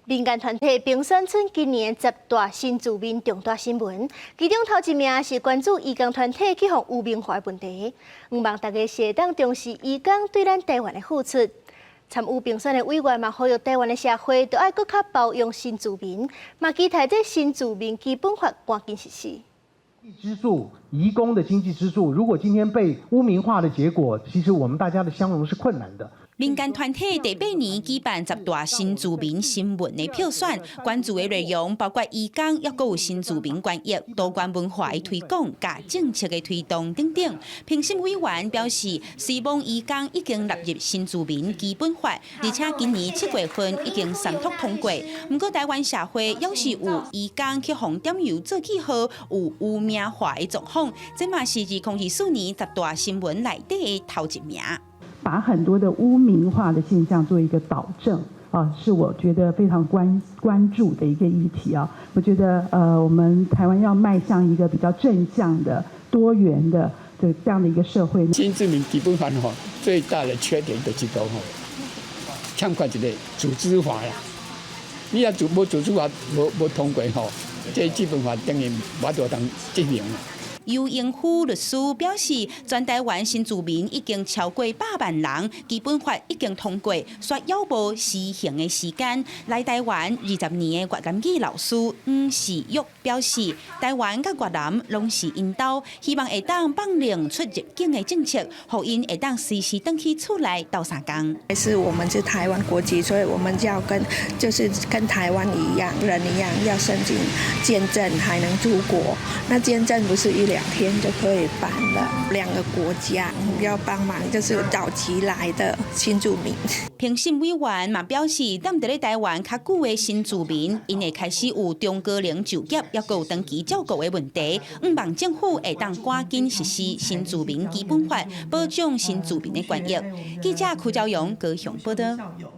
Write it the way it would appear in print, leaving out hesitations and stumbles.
民間團體評選出今年十大新住民重大新聞，其中頭一名是關注移工團體去予污名化的問題，向望大家會當重視移工對咱台灣的付出。參與評選的委員嘛，呼籲台灣的社會都愛閣較包容新住民，嘛期待這新住民基本法趕緊實施。支柱，移工的經濟支柱，如果今天被污名化的結果，其實我們大家的相容是困難的。民間團體第八年舉辦十大新住民新聞的票選，關注的內容包括移工，抑閣有新住民權益、多元文化的推廣、佮政策的推動等等。評審委員表示，雖罔移工已經納入新住民基本法，而且今年7月份已經三讀通過。毋過台灣社會猶是有移工去予點油做記號，有污名化的狀況，這嘛是2024年十大新聞內底的頭一名。把很多的污名化的現象做一個導正啊，是我覺得非常關注的一個議題啊。我覺得我們台灣要邁向一個比較正向的、多元的這樣的一個社會。新住民基本法吼，最大的缺點就是講吼，欠缺一個組織法啦。你若無組織法無通過吼，這基本法等於無法度通執行啦。尤英夫律師表示，全台灣新住民已經超過100萬人，基本法已經通過，煞猶無施行的時間。來台灣20年的越南語老師黃世玉表示，台灣佮越南攏是𪜶兜，希望會當放寬出入境的政策，予𪜶會當隨時轉去厝內鬥相共。是我們是台灣國籍，所以我們就要跟就是跟台灣一樣人一樣，要申請簽證才能出國。那簽證不是一兩天就可以辦了。兩個國家要幫忙，就是早期來的新住民。評審委員嘛表示，踮佇咧台灣較久的新住民，𪜶會開始有中高齡就業，抑閣有長期照顧的問題。向望政府會當趕緊實施新住民基本法，保障新住民的權益。記者柯昭陽高雄報道。